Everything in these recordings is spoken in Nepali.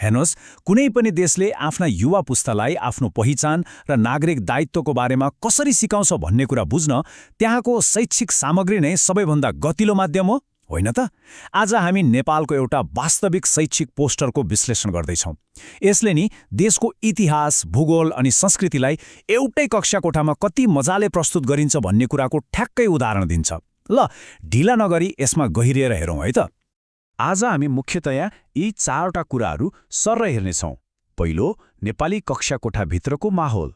हेर्नुहोस्, कुनै पनि देशले आफ्ना युवा पुस्तालाई आफ्नो पहिचान र नागरिक दायित्वको बारेमा कसरी सिकाउँछ भन्ने कुरा बुझ्न त्यहाँको शैक्षिक सामग्री नै सबैभन्दा गतिलो माध्यम हो, होइन त? आज हामी नेपालको एउटा वास्तविक शैक्षिक पोस्टरको विश्लेषण गर्दैछौँ। यसले नि देशको इतिहास, भूगोल अनि संस्कृतिलाई एउटै कक्षा कोठामा कति मजाले प्रस्तुत गरिन्छ भन्ने कुराको ठ्याक्कै उदाहरण दिन्छ। ल, ढिला नगरी यसमा गहिरिएर हेरौँ है त। आज हामी मुख्यतया यी 4वटा कुराहरू सर्र हेर्नेछौँ। पहिलो, नेपाली कक्षा कोठाभित्रको माहौल।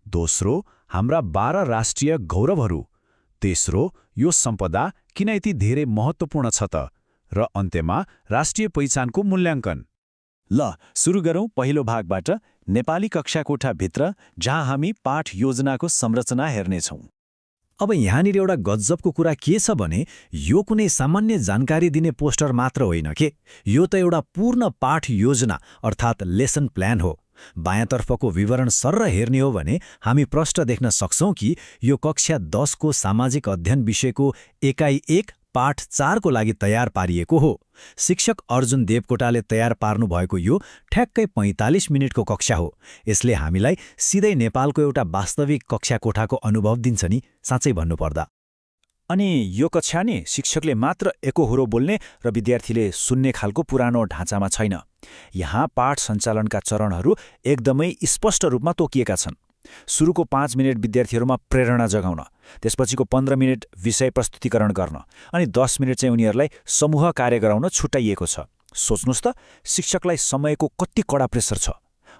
दोस्रो, हाम्रा 12 राष्ट्रिय गौरवहरू। तेस्रो, यो सम्पदा किन यति धेरै महत्त्वपूर्ण छ त? र अन्त्यमा राष्ट्रिय पहिचानको मूल्याङ्कन। ल, सुरु गरौँ पहिलो भागबाट, नेपाली कक्षा कोठाभित्र, जहाँ हामी पाठ योजनाको संरचना हेर्नेछौँ। अब यहाँनिर एउटा गजबको कुरा के छ भने यो कुनै सामान्य जानकारी दिने पोस्टर मात्र होइन के, यो त एउटा पूर्ण पाठ योजना अर्थात् लेसन प्लान हो। बायाँतर्फको विवरण सर्र हेर्ने हो भने हामी प्रष्ट देख्न सक्छौं कि यो कक्षा 10 को सामाजिक अध्ययन विषयको एकाइ 1 पाठ 4 को लागि तयार पारिएको हो। शिक्षक अर्जुन देवकोटाले तयार पार्नु भएको यो ठ्याक्कै 45 मिनेटको कक्षा हो। यसले हामीलाई सिधै नेपालको एउटा वास्तविक कक्षा कोठाको अनुभव दिन्छ नि, साँच्चै भन्नुपर्दा। अनि यो कक्षा नि शिक्षकले मात्र एकोहोरो बोल्ने र विद्यार्थीले सुन्ने खालको पुरानो ढाँचामा छैन। यहाँ पाठ सञ्चालनका चरणहरू एकदमै स्पष्ट रूपमा तोकिएका छन्। सुरुको 5 मिनेट विद्यार्थीहरूमा प्रेरणा जगाउन, त्यसपछिको 15 मिनेट विषय प्रस्तुतिकरण गर्न, अनि 10 मिनेट चाहिँ उनीहरूलाई समूह कार्य गराउन छुट्याइएको छ। सोच्नुहोस् त, शिक्षकलाई समयको कति कडा प्रेसर छ।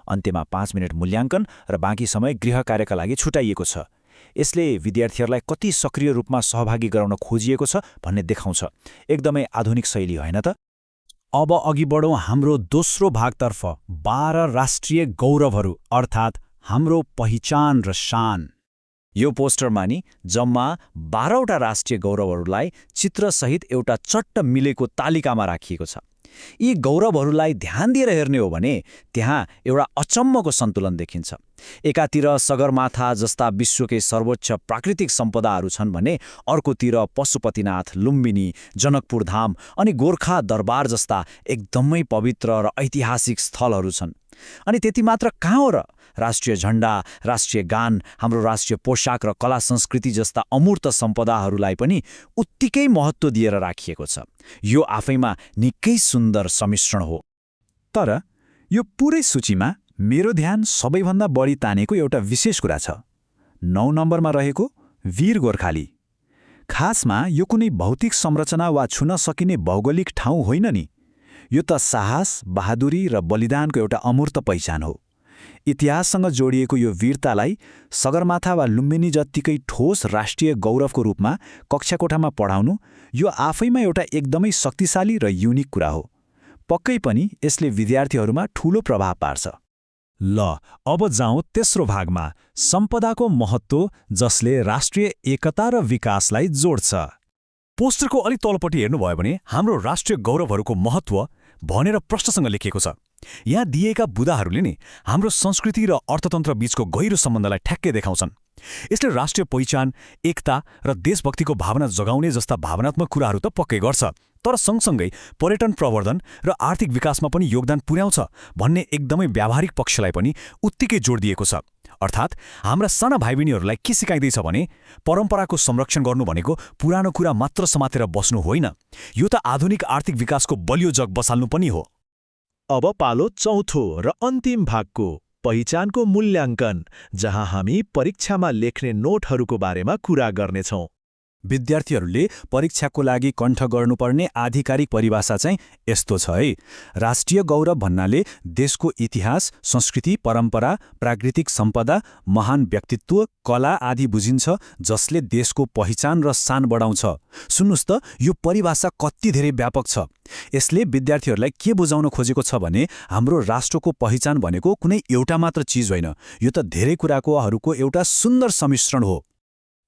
अन्त्यमा 5 मिनेट मूल्याङ्कन र बाँकी समय गृह कार्यका लागि छुट्याइएको छ। यसले विद्यार्थीहरूलाई कति सक्रिय रूपमा सहभागी गराउन खोजिएको छ भन्ने देखाउँछ। एकदमै आधुनिक शैली, होइन त? अब अघि बढौँ हाम्रो दोस्रो भागतर्फ, 12 राष्ट्रिय गौरवहरू अर्थात् हाम्रो पहिचान र शान। यो पोस्टरमा नि जम्मा 12वटा राष्ट्रिय गौरवहरूलाई चित्रसहित एउटा चट्ट मिलेको तालिकामा राखिएको छ। यी गौरवहरूलाई ध्यान दिएर हेर्ने हो भने त्यहाँ एउटा अचम्मको सन्तुलन देखिन्छ। एकातिर सगरमाथा जस्ता विश्वकै सर्वोच्च प्राकृतिक सम्पदाहरू छन् भने अर्कोतिर पशुपतिनाथ, लुम्बिनी, जनकपुर धाम अनि गोर्खा दरबार जस्ता एकदमै पवित्र र ऐतिहासिक स्थलहरू छन्। अनि त्यति मात्र कहाँ हो र? राष्ट्रिय झण्डा, राष्ट्रिय गान, हाम्रो राष्ट्रिय पोशाक र कला संस्कृति जस्ता अमूर्त सम्पदाहरूलाई पनि उत्तिकै महत्त्व दिएर राखिएको छ। यो आफैमा निकै सुन्दर सम्मिश्रण हो। तर यो पुरै सूचीमा मेरो ध्यान सबैभन्दा बढी तानेको एउटा विशेष कुरा छ। 9 नम्बरमा रहेको वीर गोर्खाली। खासमा यो कुनै भौतिक संरचना वा छुन सकिने भौगोलिक ठाउँ होइन नि। यो त साहस, बहादुरी र बलिदानको एउटा अमूर्त पहिचान हो। इतिहाससँग जोडिएको यो वीरतालाई सगरमाथा वा लुम्बिनी जत्तिकै ठोस राष्ट्रिय गौरवको रूपमा कक्षा कोठामा पढाउनु, यो आफैमा एउटा एकदमै शक्तिशाली र युनिक कुरा हो। पक्कै पनि यसले विद्यार्थीहरूमा ठूलो प्रभाव पार्छ। ल, अब जाउँ तेस्रो भागमा, सम्पदाको महत्त्व जसले राष्ट्रिय एकता र विकासलाई जोड्छ। पोस्टरको अलि तलपट्टि हेर्नुभयो भने हाम्रो राष्ट्रिय गौरवहरूको महत्त्व भनेर प्रश्नसँग लेखिएको छ। यहाँ दिएका बुदाहरूले नि हाम्रो संस्कृति र अर्थतन्त्र बीचको गहिरो सम्बन्धलाई ठ्याक्कै देखाउँछन्। यसले राष्ट्रिय पहिचान, एकता र देशभक्तिको भावना जगाउने जस्ता भावनात्मक कुराहरू त पक्कै गर्छ, तर सँगसँगै पर्यटन प्रवर्धन र आर्थिक विकासमा पनि योगदान पुर्याउँछ भन्ने एकदमै व्यावहारिक पक्षलाई पनि उत्तिकै जोड दिएको छ। अर्थात् हाम्रा साना भाइबहिनीहरूलाई के सिकाइँदैछ भने परम्पराको संरक्षण गर्नु भनेको पुरानो कुरा मात्र समातेर बस्नु होइन, यो त आधुनिक आर्थिक विकासको बलियो जग बसाल्नु पनि हो। अब पालो चौथो र अन्तिम भागको, पहिचानको मूल्याङ्कन, जहाँ हामी परीक्षामा लेख्ने नोटहरूको बारेमा कुरा गर्नेछौँ। विद्यार्थीहरूले परीक्षाको लागि कण्ठ गर्नुपर्ने आधिकारिक परिभाषा चाहिँ यस्तो छ है। राष्ट्रिय गौरव भन्नाले देशको इतिहास, संस्कृति, परम्परा, प्राकृतिक सम्पदा, महान व्यक्तित्व, कला आदि बुझिन्छ, जसले देशको पहिचान र शान बढाउँछ। सुन्नुस् त, यो परिभाषा कति धेरै व्यापक छ। यसले विद्यार्थीहरूलाई के बुझाउन खोजेको छ भने हाम्रो राष्ट्रको पहिचान भनेको कुनै एउटा मात्र चिज होइन, यो त धेरै कुराकोहरूको एउटा सुन्दर सम्मिश्रण हो।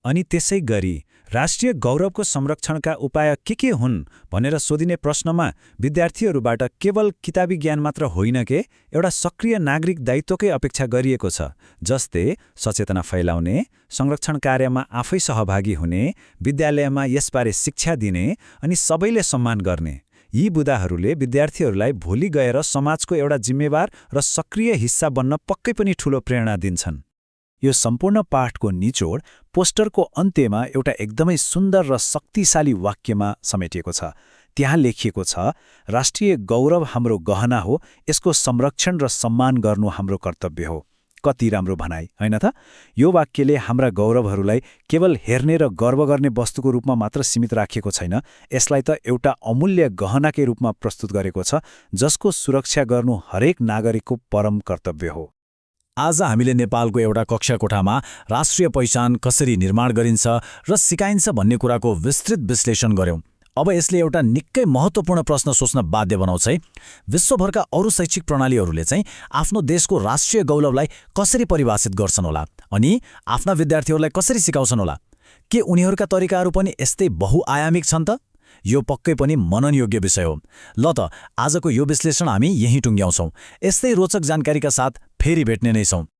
अनि त्यसै गरी राष्ट्रिय गौरवको संरक्षणका उपाय के हुन् भनेर सोधिने प्रश्नमा विद्यार्थीहरूबाट केवल किताबी ज्ञान मात्र होइन के, एउटा सक्रिय नागरिक दायित्वकै अपेक्षा गरिएको छ। जस्तै सचेतना फैलाउने, संरक्षण कार्यमा आफै सहभागी हुने, विद्यालयमा यसबारे शिक्षा दिने अनि सबैले सम्मान गर्ने। यी बुदाहरूले विद्यार्थीहरूलाई भोलि गएर समाजको एउटा जिम्मेवार र सक्रिय हिस्सा बन्न पक्कै पनि ठूलो प्रेरणा दिन्छन्। यो सम्पूर्ण पाठको निचोड पोस्टरको अन्त्यमा एउटा एकदमै सुन्दर र शक्तिशाली वाक्यमा समेटिएको छ। त्यहाँ लेखिएको छ, राष्ट्रिय गौरव हाम्रो गहना हो, यसको संरक्षण र सम्मान गर्नु हाम्रो कर्तव्य हो। कति राम्रो भनाइ, होइन त? यो वाक्यले हाम्रा गौरवहरूलाई केवल हेर्ने र गर्व गर्ने वस्तुको रूपमा मात्र सीमित राखेको छैन, यसलाई त एउटा अमूल्य गहनाकै रूपमा प्रस्तुत गरेको छ, जसको सुरक्षा गर्नु हरेक नागरिकको परम कर्तव्य हो। आज हामीले नेपालको एउटा कक्षा कोठामा राष्ट्रिय पहिचान कसरी निर्माण गरिन्छ र सिकाइन्छ भन्ने कुराको विस्तृत विश्लेषण गर्यौं। अब यसले एउटा निकै महत्त्वपूर्ण प्रश्न सोच्न बाध्य बनाउँछ है। विश्वभरका अरू शैक्षिक प्रणालीहरूले चाहिँ आफ्नो देशको राष्ट्रिय गौरवलाई कसरी परिभाषित गर्छन् होला अनि आफ्ना विद्यार्थीहरूलाई कसरी सिकाउँछन् होला? के उनीहरूका तरिकाहरू पनि यस्तै बहुआयामिक छन् त? यो पक्कै पनि मननयोग्य विषय हो। ल त आजको यो विश्लेषण हामी यहीँ टुङ्ग्याउँछौँ। यस्तै रोचक जानकारीका साथ फेरि भेट्ने नै छौँ।